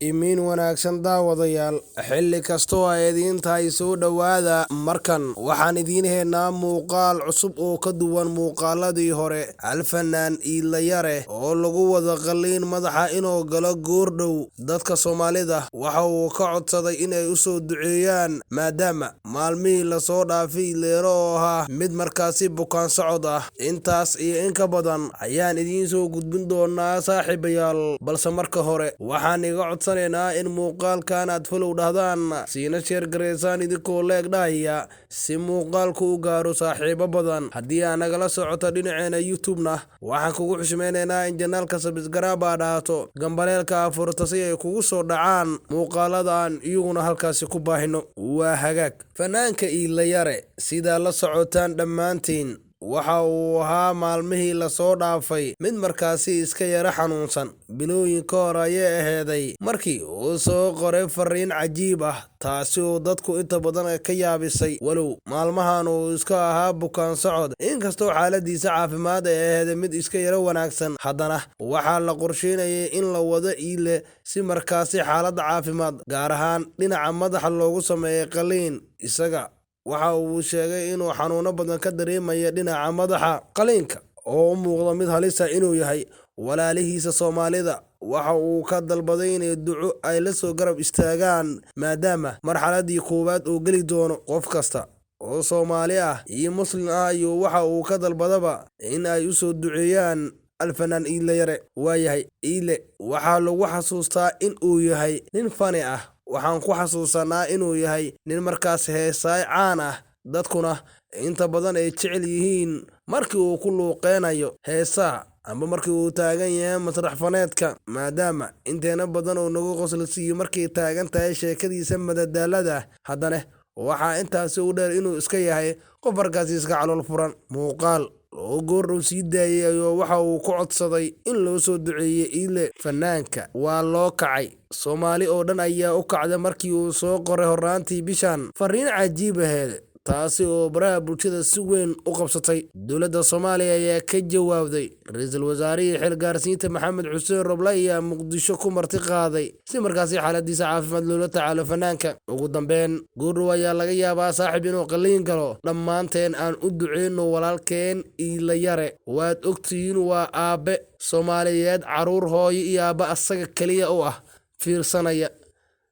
Imiin wanaagsan daawadayaal, xilli kastoo ay idiin tahay soo dhowaada. Markan waxaan idiin heynaa muuqaal cusub oo ka duwan muuqaaladii hore. Hal fanaan Iidlayare oo lagu wada qalliin madaxa inuu galo goordhow. Dadka Soomaalida waxa uu ka codsaday inay u soo duceeyaan maadaama maalmihii lasoo dhaafay Iidlayare oo ahaa mid markaasi bukaan socod ah. Intaas iyo in ka badan ayaan idiin soo gudbin doonaa saaxiibayaal, balse marka hore waxaan iga codsan in muuqaalkan aad follow dhahdaan, siina share gareysaan idinkoo leeg dhahaya si muuqaalku u gaaro saaxiibo badan. Haddii aa nagala socoto dhinaceena YouTube-na, waxaan kugu xushmeynaynaa in janaalka subscribe aa dhahato, gambaleelka aa furto si ay kugu soo dhacaan muuqaalada aan iyaguna halkaasi ku baahino. Waa hagaag. Fanaanka Iidlayare, sidaa la socotaan dhammaantiin, waxa uu ahaa maalmihii lasoo dhaafay mid markaasi iska yara xanuunsan. Bilooyin ka hor ayay aheeday markii uu soo qoray fariin cajiib ah, taasi oo dadku inta badan ka yaabisay. Walow maalmahan uu iska ahaa bukaan socod, inkastoo xaaladiisa caafimaad ay aheeday mid iska yara wanaagsan, haddana waxaa la qorsheynayay in la wado Iidle si markaasi xaaladda caafimaad, gaar ahaan dhinaca madaxa, loogu sameeyay qalliin. Isaga waxa uu sheegay inuu xanuuno badan ka dareemaya dhinaca madaxa, qalliinka oo u muuqda mid halisa inuu yahay. Walaalihiisa Soomaalida waxa uu ka dalbaday inay duco ay la soo garab istaagaan maadaama marxaladii koowaad uu geli doono. Qof kasta oo Soomaali ah iyo Muslim ah ayuu waxa uu ka dalbadaba in ay u soo duceeyaan alfanaan Iidlayare. Waayahay, Iidle waxaa lagu xasuustaa in uu yahay nin fani ah. Waxaan ku xasuusanaa inuu yahay nin markaas heesaay caan ah, dadkuna inta badan ay jecel yihiin markii uu ku luuqeynayo heesaha amba markii uu taagan yahay masrax faneedka, maadaama inteena badan uu nagu qosla siiyo markay taagan tahay sheekadiisa madadaalada. Haddana waxaa intaasi u dheer inuu iska yahay qof markaasi iska calool furan. Muuqaal oo goordhow sii daayay ayuu waxa uu ku codsaday in loo soo duceeyey Iidle. Fanaanka waa loo kacay, Soomaali oo dhan ayaa u kacday markii uu soo qoray horraantii bishan fariin cajiib aheed, taasi oo baraha bulshada si weyn u qabsatay. Dowladda Soomaaliya ayaa ka jawaabday. Ra-iisul wasaarihii xil gaarsiinta Maxamed Xuseen Roble ayaa Muqdisho ku marti qaaday si markaasi xaaladiisa caafimaad loola tacaalo fanaanka. Ugu dambeyn, goordhow ayaa laga yaabaa saaxiib inuu qalliin galo. Dhammaanteen aan u duceyno walaalkeen Iidlayare. Waad ogtihiin, waa aabbe Soomaaliyeed, caruur hooyo iyo aabba asaga keliya u ah fiirsanaya.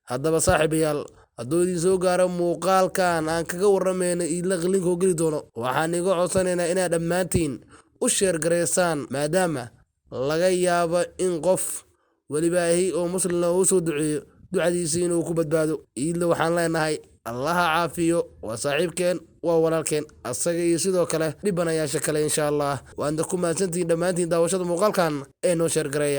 Haddaba saaxiibayaal, hadduu idin soo gaaro muuqaalkan aan kaga warramayno Iidle qalliinka oo geli doono, waxaan iga codsanaynaa inaad dhammaantiin u share gareysaan, maadaama laga yaabo in qof welibaahi oo muslimna uu soo duceeyo, ducadiisa inuu ku badbaado. Iidle waxaan leenahay Allaha caafiyo, waa saaxiibkeen, waa walaalkeen, asaga iyo sidoo kale dhibanayaasha kale insha Allah. Waadna ku mahadsantihiin dhammaantiin daawashada muuqaalkan ee noo share gareeya.